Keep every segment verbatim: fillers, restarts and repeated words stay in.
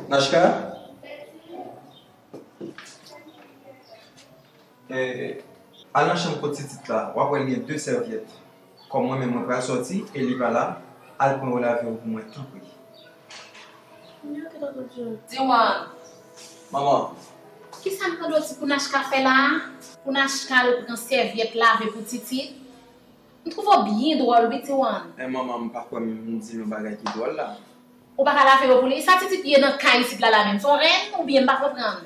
Nachka? Eh, al nan chanm kot Titit la, w ap wè l gen de sèvyèt. Kòm mwen menm mwen pral sòti e li pa la, al pran yo lave yo pou mwen tanpri. Diwan. Manman. Kisa m tande w di pou Nachka fè la a? Pou Nachka al pran sèvyèt lave pou Titit? M twouve w byen dwòl wi, Tiwan. Eh, manman, m pa kwè m di l yon bagay ki dwòl la. Ou pa ka lave yo pou li? Sa Titit ye nan kay isit la la menm? Se yon rèn oubyen m pa konprann?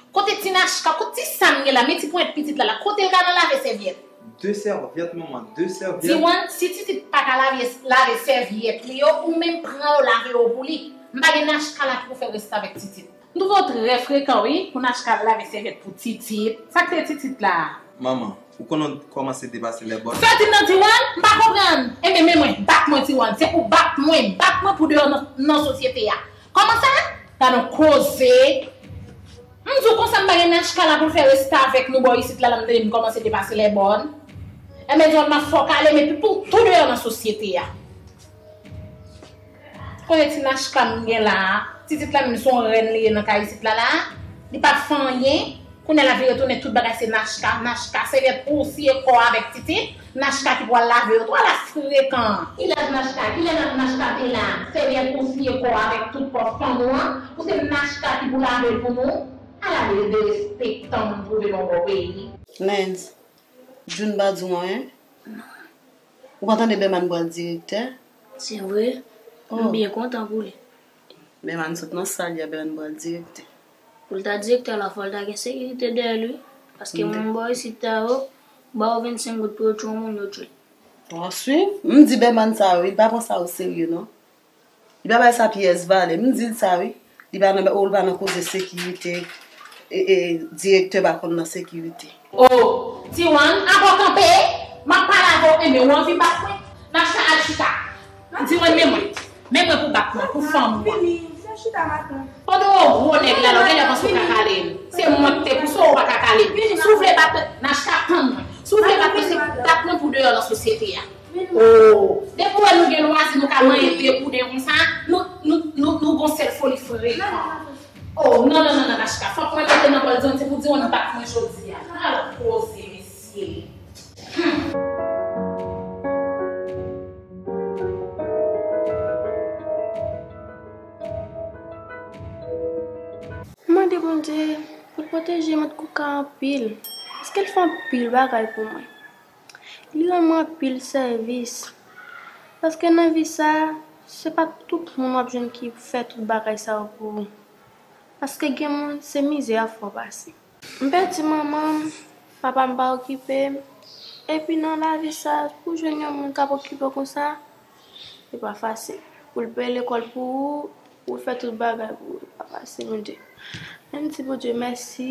Kote ti Nachka, kote ti Sam ye la, men ti ponyèt pitit la la, kote l ka nan lave sèvyèt? De sèvyèt, manman, de sèvyèt. Diwan, si Titit pa ka lave, lave sèvyèt li yo, ou menm pran yo lave yo pou li. M pa gen Nachka la ki pou fè reste avèk Titit. M twouve w trè frekan wi, pou Nachka al lave sèvyèt pou Titit. Sa k te Titit la a? Manman, ou konn kòman se depase lèbòn. Sa w di m nan Diwan? M pa konprann. Enben, men mwen, bat mwen Diwan. Se pou bat mwen, bat mwen pou deyò nan, nan sosyete a. Kòman sa? Gad yon koze. M di w konsa m pa gen Nachka la pou l fè restavèk nou bò isit la, la m tande m kòmanse depase lèbòn. Enben, Diwan, m ap fè w kale, men pou tou deyò nan sosyete a. Kote ti Nachka m gen la a? Titit la menm se yon rèn li ye nan kay isit la la. Li pa fè anyen. Kounye a l ap vin retounen tout bagay se Nachka, Nachka, sèvyèt pou w siye kò w avèk Titit, Nachka ki pou al lave yo tou. Ala frekan! Kilè Nachka, kilè Nachka te la? Sèvyèt pou w siye kò w avèk tout kò fanm ou an, pou se Nachka ki pou lave l pou nou? Ala de, derespektan moun twouve nan yon bò peyi. Lens, June pa di w anyen? Ou pa tande Bèman pral direktè? Se vre? Oh. M byen kontan pou li. Bèman sot nan sal yè, Bèman pral direktè. Pou l ta direktè la, fò l ta gen sekirite dèyè l wi. Paske moun bò isit ta yo, ba yo vennsenk goud pou yo tchwe yon moun, yo tchwe l. W ap swiv? M di Bèman sa wi, li pa pran sa o serye non. Li pa bay sa pyès valè. M di l sa wi. Li pa nan, oh, li pa nan koze sekirite. E, e, direktè pa konn nan sekirite. Oh, Tiwan, ankò kanpe? M ap pale avè w, enben w anvi bat mwen? N ap fè al chita. Tiwan, men mwen. Men mwen pou bat mwen, pou fanm mwen. Vini, vini, vin chita maten. Pandan w gwo nèg la, la, w genlè panse w ka kale m. Se mwen ki te pouse w, ou pa ka kale m. Si w vle bat mwen, Nachka, tann mwen. Si w vle bat mwen, se bat mwen pou deyò nan sosyete a. Oh, depi w wè nou gen lwazi, nou ka manyen de bouden konsa, nou, nou, nou, nou gon sèl foli frekan. Oh, non, non, non, non, Nachka, fòk mwen mete nan bòl zòn, se pou di w nou bat mwen jodi a. Ala koze, mesye. Hmm. M mande Bondye pou l pwoteje Mant Kouka anpil, paske l fè anpil bagay pou mwen. Li rann mwen anpil sèvis. Paske nan vi sa, se pa tout moun w ap jwenn ki fè tout bagay sa yo pou ou. Paske gen moun, se mizè y ap fè w pase. M pèdi manman m, papa m pa okipe m. Epi nan lavi sa, pou jwenn yon moun k ap okipe w konsa, se pa fasil. Pou l peye lekòl pou ou, pou l fè tout bagay pou ou, se pa fasil, Bondye. Men m di Bondye mèsi.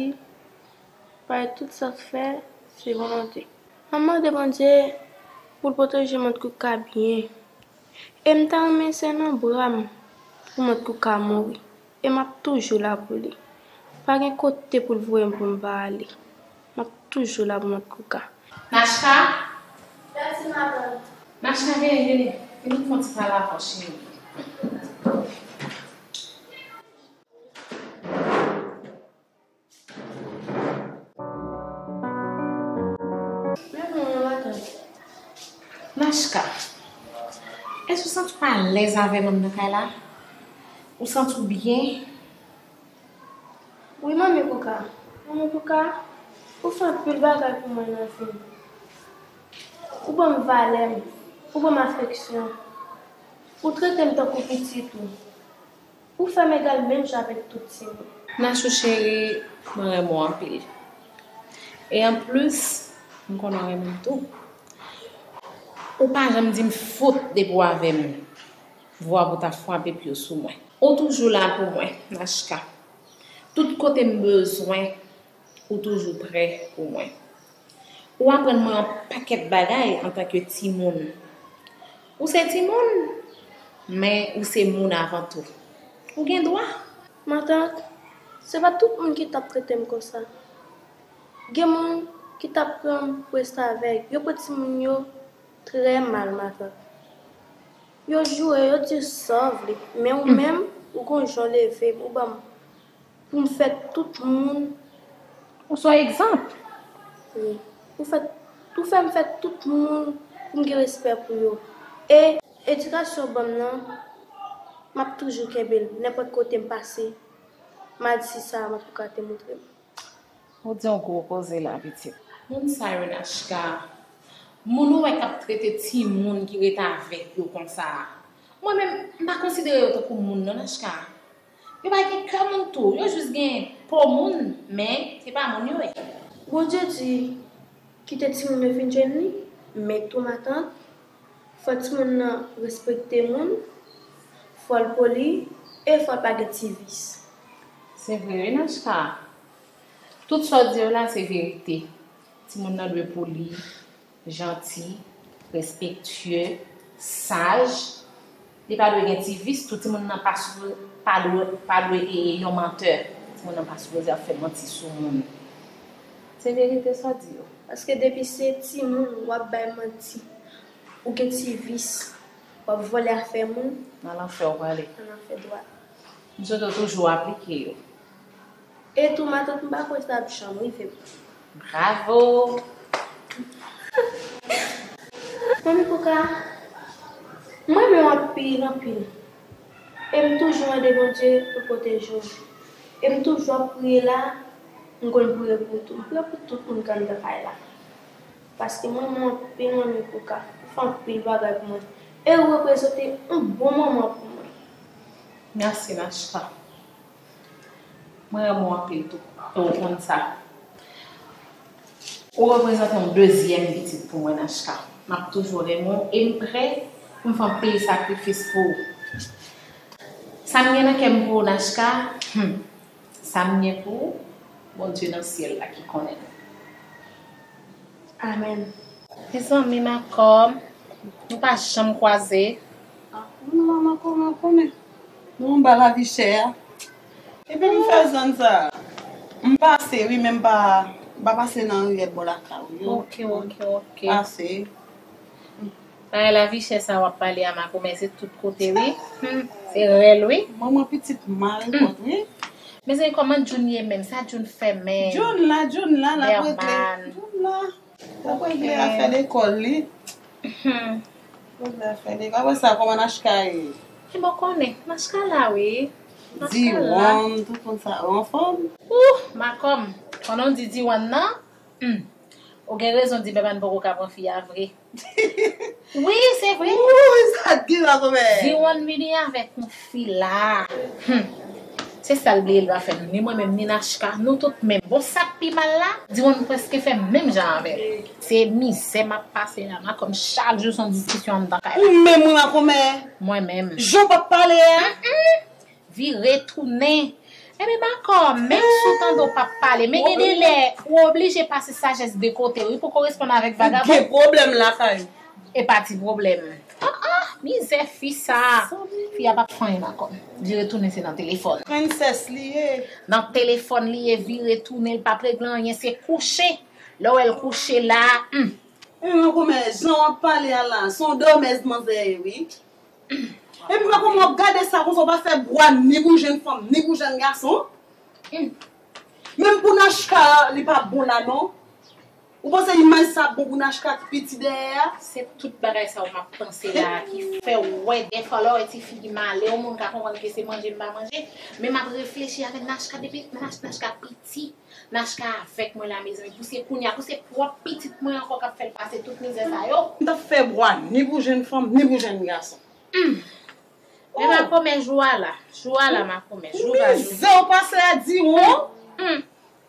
Paske tout sa k fè, se volonte. M ap mande Bondye pou l pwoteje Mant Kouka byen. E m ta renmen se nan bra m pou Mant Kouka mouri. E m ap toujou la pou li. Pa gen kote pou l voye m pou m pa ale. M ap toujou la pou Mant Kouka. Nachka? Mèsi, madanm. Nachka, vini, vini. Vini, fè yon ti pale avè w, cheri. Nachka, èske w santi w alèz avè m anndan kay la? Ou santi w byen? Wi, Manmi Kouka. Manmi Kouka, ou fè anpil bagay pou mwen nan vi m. Ou ban m valè m, ou ban m afeksyon, ou trete m tankou pitit ou. Ou fè m egal menm jan avèk tout timoun. Nachou cheri, mwen renmen w anpil. E anplis, m konnen w renmen m tou. Ou pa janm di m fout depi w avè m. Vwa pou ta frape pye w sou mwen. Ou toujou la pou mwen, Nachka. Tout kote m bezwen, ou toujou prè pou mwen. Ou aprann mwen yon pakèt bagay antanke timoun. Ou se timoun, men ou se moun avan tou. Ou gen dwa. Matant, se pa tout moun ki t ap trete m konsa. Gen moun ki t ap pran m pou restavèk. Yo pran timoun yo trè mal, matant. Yo joure, yo di sa w vle, men ou menm, ou gon jan w leve m, ou ban m pou m fè tout moun. Ou se yon egzanp. Wi. Ou fè, ou fè m fè tout moun pou m gen respè pou yo. E edikasyon w ban m nan, m ap toujou kenbe l. Nenpòt kote m pase, m a di sa, m ap tou ka te montre m. Ou di yon gwo koze la, pitit. Moun sa yo, Nachka, moun ou wè k ap trete timoun ki ret avèk yo konsa a, mwen menm, m pa konsidere yo tankou moun non, Nachka. Yo pa gen kè moun tou, yo jis gen po moun, men se pa moun yo ye. Bondye di, kite timoun yo vin jwenn li, men tou matant, fò timoun nan respekte moun, fò l poli, e fò l pa gen ti vis. Se vre wi, Nachka. Tout sa w di yo la se verite. Timoun nan dwe poli, janti, respektye, saj. Li pa dwe gen ti vis tou. Timoun nan pa sou, pa dwe, pa dwe e, yon mantè. Timoun nan pa sipoze ap fè manti sou moun. Se verite sa w di yo. Paske depi se timoun w ap bay manti, ou gen ti vis, w ap vòlè afè moun. Nan lanfè w prale. Nan lanfè dwat. M swete w toujou aplike yo. E tou, matant, m pa kwè sa ap janm rive m. Bravo! Manmi Kouka, m renmen w anpil, anpil. E m toujou mande Bondye pou l pwoteje w. E m toujou ap priye la, m konn priye pou ou tou. M priye pou tout moun k anndan kay la. Paske m renmen w anpil, Manmi Kouka. Ou fè anpil bagay pou mwen. E ou reprezante yon bon manman pou mwen. Mèsi, Nachka. Mwen renmen w anpil tou, e w konn sa. Ou reprezante yon dezyèm pitit pou mwen, Nachka. M ap toujou renmen w e m prè pou m fè anpil sakrifis pou ou. Sa m gen nan kè m pou ou, Nachka, hmm, sa m gen pou ou, Bondye nan syèl la ki konnen. Amèn. Mezanmi, Makòm, nou pa janm kwaze. Ah, non, manman, kòman w konnen? Nou anba lavi chè a. Epi m fè zòn sa. M pase, wi, men m pa, m pa pase nan riyèl bò lakay ou yo. Ok, ok, ok. Pase. Bagay lavi chè sa w ap pale a, Makòm, se tout kote, wi. Hmm, se rèl, wi. Manman pitit mal, hmm, kont, wi. Mezanmi, kòman Jun ye menm? Sa Jun fè menm? Jun la, Jun la, l ap regle. Bèman. Jun la. L ap regle afè lekòl li. Hmm. Regle afè lekòl. Apre sa, kòman Nachka ye? Ebyen, w konnen, Nachka la, wi. Nachka la. Diwòn, tout moun sa yo anfòm? Ouh, Makòm, pandan w di Diwòn nan, hmm, ou gen rezon di Bèman poko ka pran fi a vre. Wi, se vre. Ouh, sa t gen la, kòmè. Diwòn vini avèk yon fi la. Hmm. Se sa l bliye l pa fè nou. Ni mwen menm, ni Nachka, nou tout menm. Bon, sa k pi mal la, Diwòn prèske fè menm jan avè l. Se mizè m ap pase la, Makòm, chak jou se yon diskisyon anndan kay la. Ou menm, wi, Makòmè. Mwen menm. Jan w p ap pale a. Mm-mm. Vire tounen. Ebyen, Makòm, menm si w tande w p ap pale, men gen de lè, ou oblije pase sajès de kote, wi, pou koresponn avèk vagabon. Ou gen pwoblèm lakay ou. E pa ti pwoblèm. Ah, ah, mizè fi sa. Fi a p ap fè anyen, Makòm. Vire tounen, se nan telefòn. Prensès li ye. Nan telefòn li ye, vire tounen, l p ap regle anyen, se kouche. Lè w wè l kouche la, hmm. Men Makòmè, jan w ap pale a la, se yon dòmèz manzè ye, wi. Epi, Makòmè, w ap gade sa konsa, w pa fè bwa ni pou jèn fanm, ni pou jèn gason. Hmm. Menm pou Nachka, li pa bon la, non. Ou panse imaj sa bon pou Nachka ki piti dèyè a? Se tout bagay sa yo m ap panse la ki fè w wè dèfwa lè w wè ti fi ki malè, yon moun ka konprann ke se manje m pa manje. Men m ap reflechi avè Nachka depi Nach-, Nachka piti. Nachka avèk mwen la, mezanmi. Pou se kounye a, pou se pwòp pitit mwen ankò k ap fè l pase tout mizè sa yo. M t ap fè bwa ni pou jèn fanm, ni pou jèn gason. Hmm. Men Makòmè, jou a la. Jou a la, Makòmè. Jou va jou. Mizè w pase a Diwòn. Hmm.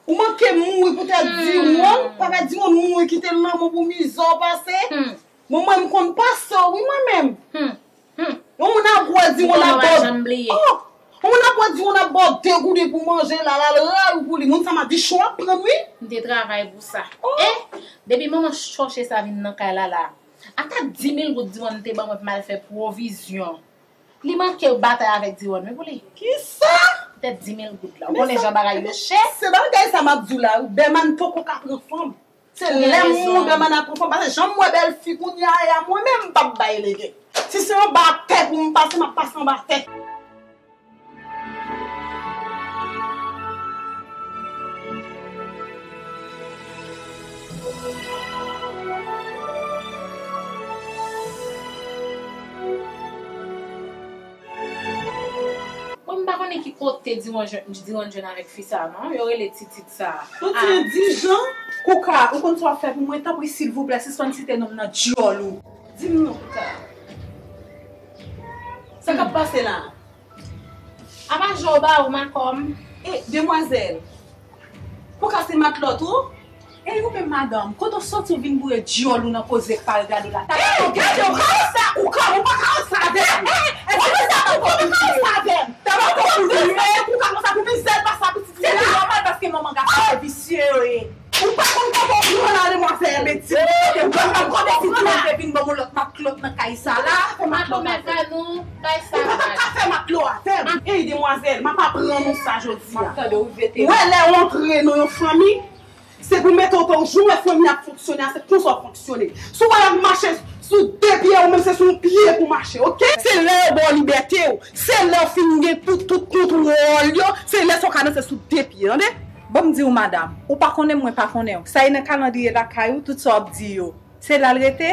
Ou manke mouri poutèt Diwòn. Papa Diwòn mouri kite l lanmò pou mizè w pase. Hmm. Bon, mwen, m konn pase w, wi, mwen menm. Hmm. Hmm. Yon moun ap wè di moun ap ba w. Oh! Yon moun ap wè di moun ap ba w de gouden pou manje, la, la, la, la, pou li. Moun sa madichon ap pran, wi. M te travay pou sa. Oh! Eh, depi manman chòche sa vin nan kay la, la. Ata di mil goud Diwan te ban mwen pou m al fè pwovizyon. Li manke batay avèk Diwan, wi, pou li. Kisa? Petèt di mil goud la. Ou konnen jan bagay yo chè. Se bagay sa m ap di w la, wi. Bèman poko ka pran fanm. Se lè moun Bèman ap pran fanm. Paske jan m wè bèl fi kounye a, a mwen menm m p ap bay lege. Si se yon ba tè pou m pase, m ap pase anba tè. Mwen, m pa konnen ki kote Diwan jwenn, Diwan jwenn avèk fi sa a, non? Yo rele Titit sa a. Ou di Dijan? Kouka, ou konn sa w ap fè pou mwen? Tanpri, silvouplè, sispann site non m nan dyòl ou. Di m non, Kouka. Sa k ap pase la? Apa jan w ba ou makòm? E, demwazèl, Kouka se matlòt ou? E ou menm madanm, kote w soti w vin boure dyòl ou nan koze k pa regade w la? Ey, gade w, ka wè sa, Kouka, ou pa ka wè sa avè m. Ey, ey, ey, ou pa ka wè sa avè m. Ou pa ka wè sa avè m. Kouka konsa pou mizè l pase a pitit. Se nòmal paske manman gason se visye yo ye. Ou pa konn kote w pran la, demwazèl. Men di m kote w pran la. Ou pa konn si Diwan te vin ban m yon lòt matlòt nan kay sa la. Makomè ba nou bay sa. Ou pa t ap ka fè matlo avè m. Ey, demwazèl, m ap aprann ou sa jodi a. M ap tande w vete. Ou wè lè w antre nan yon fanmi, se pou mete w pè w jou wè fanmi ap fonksyone a, se konsa w ap fonksyone. Si w wè l ap mache sou de pye, ou menm se sou yon pye pou w mache, oke? Se lè yo ba w libète w, se lè w fin gen tout, tout kontwòl yo, se lè sa w ka danse sou de pye, tande? Ban m di w, madanm, ou pa konnen m, mwen pa konnen w. Sa e nan kalandriye lakay ou, tout sa w ap di yo, se la l rete?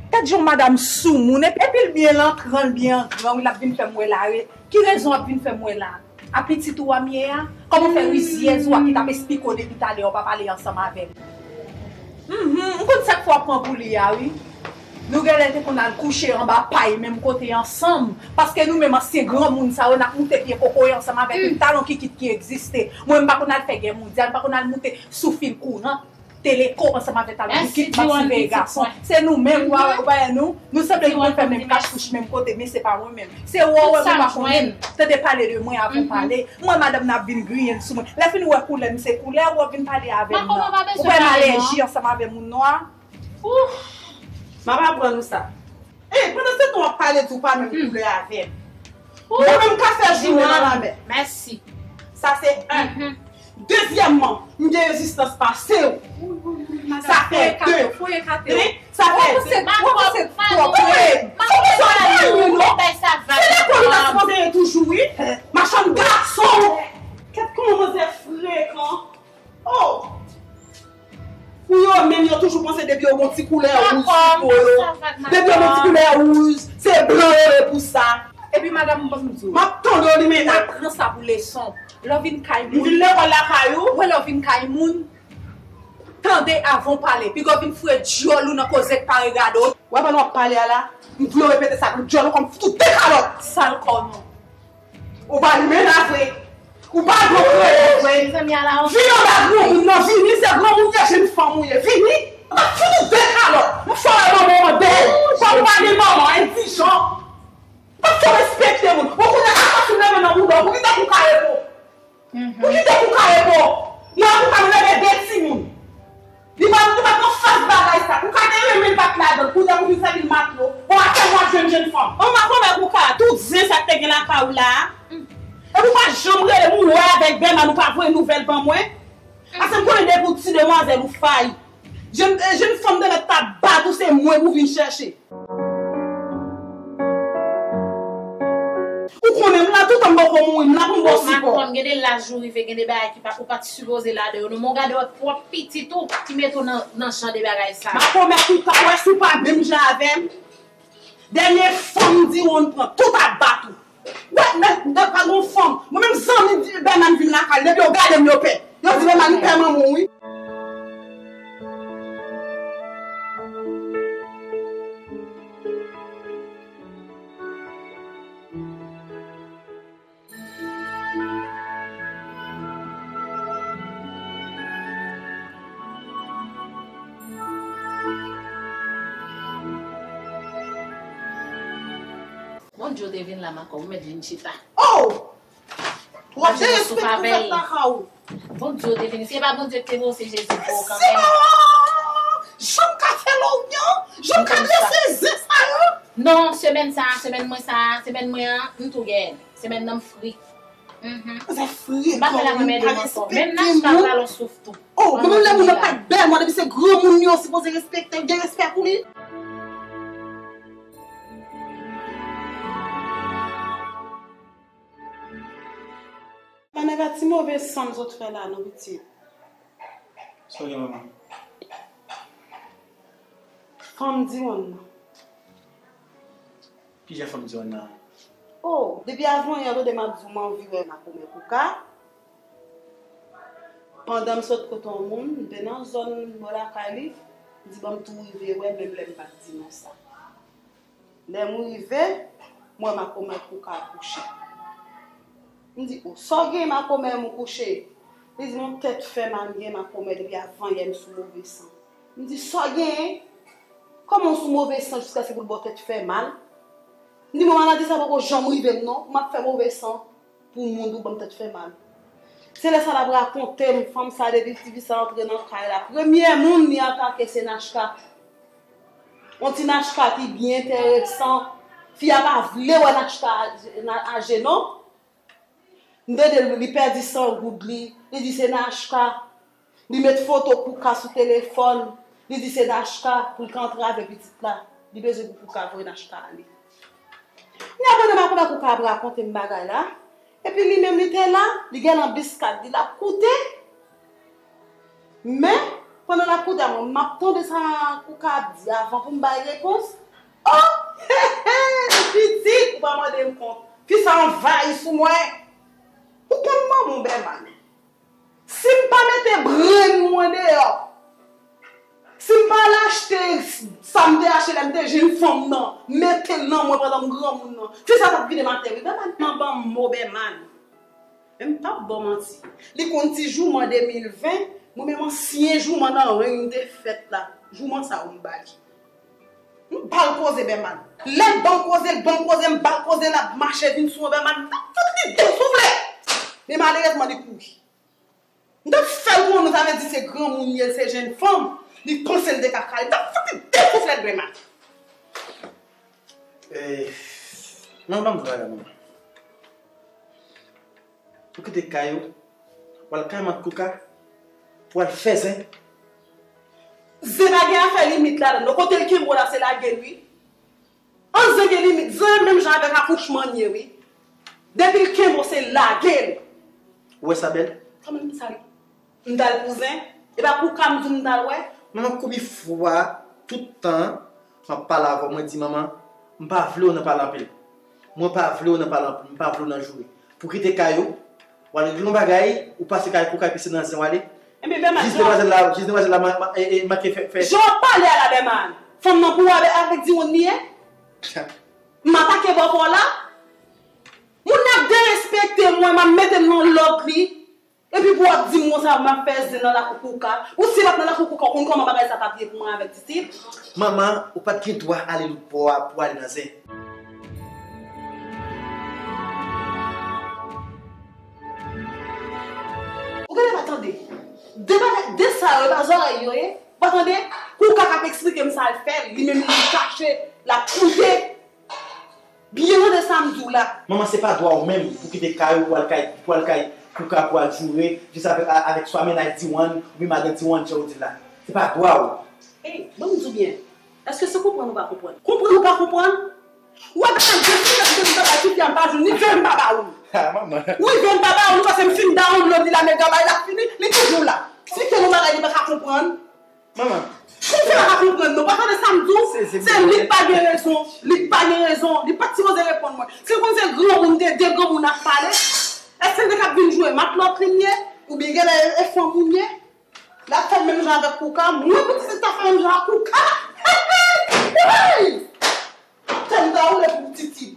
Gad jan madanm soumoun, epi, epi l byen antran, l byen angran, wi, l ap vin fè m wè la, wi. Ki rezon w ap vin fè m wè la? A pitit ou a m ye a? Kòman fè rizyèz ou a ki t ap esplike w depi talè a w pa pale ansanm avè m? Mhm, m konn sa k fè w ap pran pou li a, wi. Nou genlè te konn al kouche anba pay menm kote ansanm, paske nou menm ansyen granmoun sa yo, n ap moute pye kokoye ansanm avèk tout talon kikit ki egziste. Mwen, m pa konn al fè gè mondyal, m pa konn al moute sou fil kouran. Teleko ansanm avèk talon bikit, m ap siveye gason. Se nou menm, ou pa wè, ou pa wè nou? Nou sanble nou konn fè menm kach kouch menm kote, men se pa mwen menm. Se ou wè m ou pa konnen m. Tande pale de mwen avan w pale. Mwen, madanm nan ap vin griyen sou mwen. Lè fini w wè koulè m se koulè, ou ap vin pale avè m nan. Ou wè m alèji ansanm avè moun nwa. M ap aprann ou sa. E, pandan se tan w ap pale di w pa menm koulè avè m. Mwen menm m ka fè jounen nan lanmè. Mèsi. Sa se en. Dezyèmman, m gen rezistans pase w. Sa fè de. Sa fè de. Ou panse twòp vre. Ou panse w pa renmen non. Se lekòl ou ta sipoze ye toujou, wi. Machann gason. Kèt kòman manzè frekan. Oh! Pou yo menm, yo toujou panse depi yo gon ti koulè wouj sou po yo. Depi yo gon ti koulè wouj, se blan yo ye pou sa. Epi madanm, ban m di w. M ap tande w, limena. Mwen pran sa pou leson. Lè w vin kay moun. M vin lekòl lakay ou. Wè lè w vin kay moun. Tande avan w pale. Piga w vin foure dyòl ou nan koze k pa regade w. Wè pandan w ap pale a la, m vle w repete sa pou dyòl ou kòm fout ou de kalòt. Sal kò w non. Ou pa limena vre. Ou pa bon kreye vre. Vini anba granmoun nan, vini, se granmoun ye, jenn fanm ou ye. Vini. M ap fout ou de kalòt. M fò wè manman w an dèyè. Kòm ou pa gen manman, endijan. M ap fè w respekte moun. Bon, kounye a, sa sou leve nan bouda w. Poukisa pou ka repo? Poukisa pou ka repo? Nan pou ka leve de timoun. Li pa, li pa t nan faz bagay sa. Ou ka te renmen l pa t ladan l. Kounye a pou vin sèvi l matlo. Bon, atè w ap jwenn jenn fanm. Manman, kòman pou ka tout zen sa k te gen lakay ou la a? Epi ou pa janm rele m, ou wè avèk Bèman, ou pa voye nouvèl ban mwen? Paske m konnen depi w ti demwazèl ou fay. Jenn, jenn fanm te mèt t ap bat ou, se mwen pou vin chèche. Ou konnen m la toutan, m poko mouri, m la pou m ba w sipò. Madanm, gen de laj ou rive, gen de bagay ki pa, ou pa t sipoze ladan yo non. Men w gade w twòp pitit ou ki mete w nan, nan jan de bagay sa. Makomè, ou ta wè si w pa menm jan avè m. Dènye fanm di w pran, tout ap bat ou. Wè, men, men pa gon fanm. Mwen menm zanmi di, Bèman vin lakay, depi yo gade m, yo pè. Yo di Bèman pè manman w, wi. Bondye te vin la, makòm, ou mèt vin chita. Oh! W ap derespekte fèt lakay ou. Bondye te vin. Se pa Bondye ki te voye Jezi pou ou kanmenm. Jan m ka fè lògnan, jan m ka drese zen sa yo. Non, semèn sa, semèn mwen sa, semèn mwen an, m tou gen. Semèn nan m fri. Mhm. Sa fri. M pa fè la mwen mède m ankò. Menm nan chita pral on souf tou. Oh, menm lè moun nan pa t bèl, mwen depi se granmoun yo sipoze respekte, gen respè pou li. Manèv a ti move san m sot fè la non pitit. Sa w gen manman? Fanm Diwòn nan. Kijan fanm Diwòn nan? Oh, depi avan yè tande m ap di w m anvi wè makomè Kouka. Pandan m sot kote yon moun, m te nan zòn bò lakay li, m di ban m tou rive wè menm lè m pa t di non sa. Lè m rive, m wè makomè Kouka kouche. M di, o, sa w gen makomè m ou kouche? Li di, m yon tèt fè mal m gen makomè depi avan yè m sou move san. M di, sa w genyen? Kòman w sou move san jiskaske pou l ba w tèt fè mal? M di, mwen maladi sa poko janm rive m non, m ap fè move san. Pou moun pou ban m tèt fè mal. Se lè sa l ap rakonte m, fanm sa depi ti fi sa antre nan kay la, premye moun li atake se Nachka. Yon ti Nachka ki byen enteresan. Fi a pa vle wè Nachka aje non. M tande li pèdi san goud li, li di se Nachka. Li met foto Kouka sou telefòn, li di se Nachka pou l ka antrave pitit la. Li bezwen pou Kouka voye Nachka ale. Kounye a pandan m ap konnen Kouka ap rakonte m bagay la, epi li menm li te la, li gen nan bis kat li, l ap koute. Men, pandan l ap koute a, mwen, m ap tande sa Kouka ap di avan pou m bay repons. Oh! Pitit, ou pa mande m kont. Fi sa anvayi sou mwen. Ou konn manman w Bèman. Si m pa mete brenn mwen deyò, si m pa al achte sa m te achte lè m te jenn fanm nan, mete l nan mwen pandan m granmoun nan, fi sa t ap vide m atè wi, Bèman. Manman ban m mo Bèman. Men m p ap ba w manti. Li konn ti jouman de mil ven, mwen menm ansyen jouman nan reng m te fèt la, jouman sa yo m ba li. M ba l koze Bèman. Lè l ban m koze, l ban m koze, m ba l koze, l ap mache vin sou mwen Bèman, m t ap fout li de souflèt. Men malerezman li kouri. M t ap fè l konnen sa vle di se granmoun li ye, l se jenn fanm. Li panse l te ka kale. M t ap fout li de souflèt Bèman. Eh, non, non, non, non. Ou kite kay ou, w al kay Mat Kouka, pou w al fè zen. Zen pa gen afè limit ladan l non. Kote l kenbe w la, se lage l wi. An zen gen limit. Zen menm jan avèk akouchman l ye wi. Depi l kenbe w, se lage l. Ou wè sa bèl? Kòman sa li? M t al pou zen? E pa Kouka m di w m t al wè? Manman, konbyen fwa tout tan m ap pale avè w, mwen di, manman, m pa vle w nan pale anpil. Mwen pa vle w nan pale anpil, m pa vle w nan joure. Pou kite kay ou, w al regle yon bagay, ou pase kay Kouka epi se nan zen w ale. Ebyen, Bèman, jis demwazèl la, jis demwazèl la ma- ma- e- e- manke fè, fè. Jan w ap pale a la, Bèman, fanm nan pou w avè- avèk Diwòn li ye? M atake bòkò w la? Moun nan ap derespekte mwen, m ap mete m nan lòd li. Epi pou w ap di m konsa, m ap fè zen nan lakou Kouka. Ou si l ap nan lakou Kouka, ou konn kòman bagay sa t ap ye pou mwen avèk Titid? Manman, ou pa t gen dwa ale lòtbò a pou ale nan zen. Ou genlè pa tande. De bagay, de sa yo, e pa zòrèy yo ye. Ou pa tande? Kouka k ap eksplike m sa l fè, li menm li kache, l ap koute. Byen tande sa m di w la. Manman, se pa dwa w menm pou kite kay ou pou al kay, pou al kay Kouka pou al joure, jis avèk, a- avèk swa mennaj Diwàn, oubyen madan Diwàn, jan w di l la. Se pa dwa w. Ey, ban m di w byen. Èske se konprann ou pa konprann? Konprann ou pa konprann? Ou wè bagay de sou lè m te di bagay tout jan m pa jwenn, li vle m pa ba ou l. Ah, manman. Wi, vle m pa ba ou l, paske m fin download li la, men gabay la fini, li toujou la. Si ke nou bagay li pa ka konprann. Manman. Ou fè pa konprann non, pa tande sa m di w? Se li k pa gen rezon, li k pa gen rezon, li pa t sipoze reponn mwen. Si l konn se granmoun, de, de granmoun ap pale, èske l te k ap vin joure matlòt li m ye? Oubyen genlè e fanm ou m ye? L ap fè l menm jan avèk Kouka, mwen pou Titid ta fè menm jan ak Kouka. Hey! Tèt m ta woule pou Titid.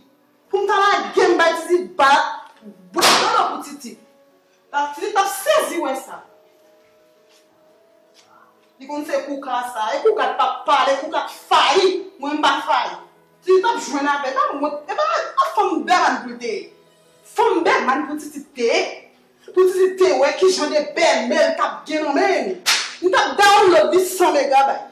Pou m ta lage m bay Titid bat, bat dolo pou Titid. Titid t ap sezi wè sa. Li konn se Kouka sa. E Kouka t p ap pale, Kouka t fayi. Mwen m pa fayi. Titit ap jwenn avè l, pa wont. E pa, a fanm bèlmann pou l te ye. Fanm bèlmann pou Titit te ye. Pou Titit te wè ki jan de bèlmè l t ap gen nan men li. M t ap download li san mega bay.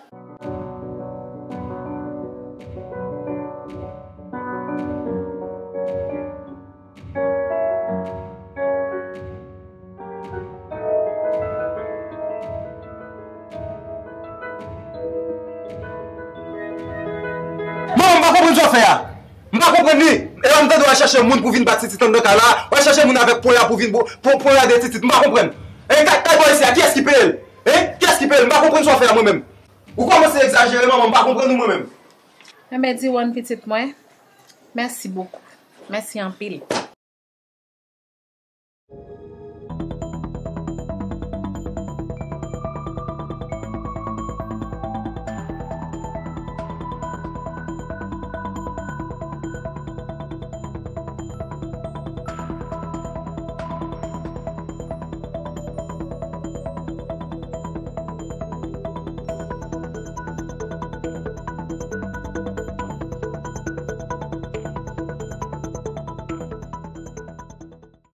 Manman, m pa konprann sa w fè a. M pa konprann li. E lè m tande w al chache moun pou vin bat Titit anndan kay la, w al chache moun avèk ponya pou vin pou, pou ponya de Titit. M pa konprann. E kay, kay bò isi a, kiyès ki peye l? Hein? Kiyès ki peye l? M pa konprann sa w fè a mwen menm. Ou kòmanse egzajere, manman, m pa konprann ou mwen menm. Enben, Diwòn pitit mwen, mèsi bokou. Mèsi anpil.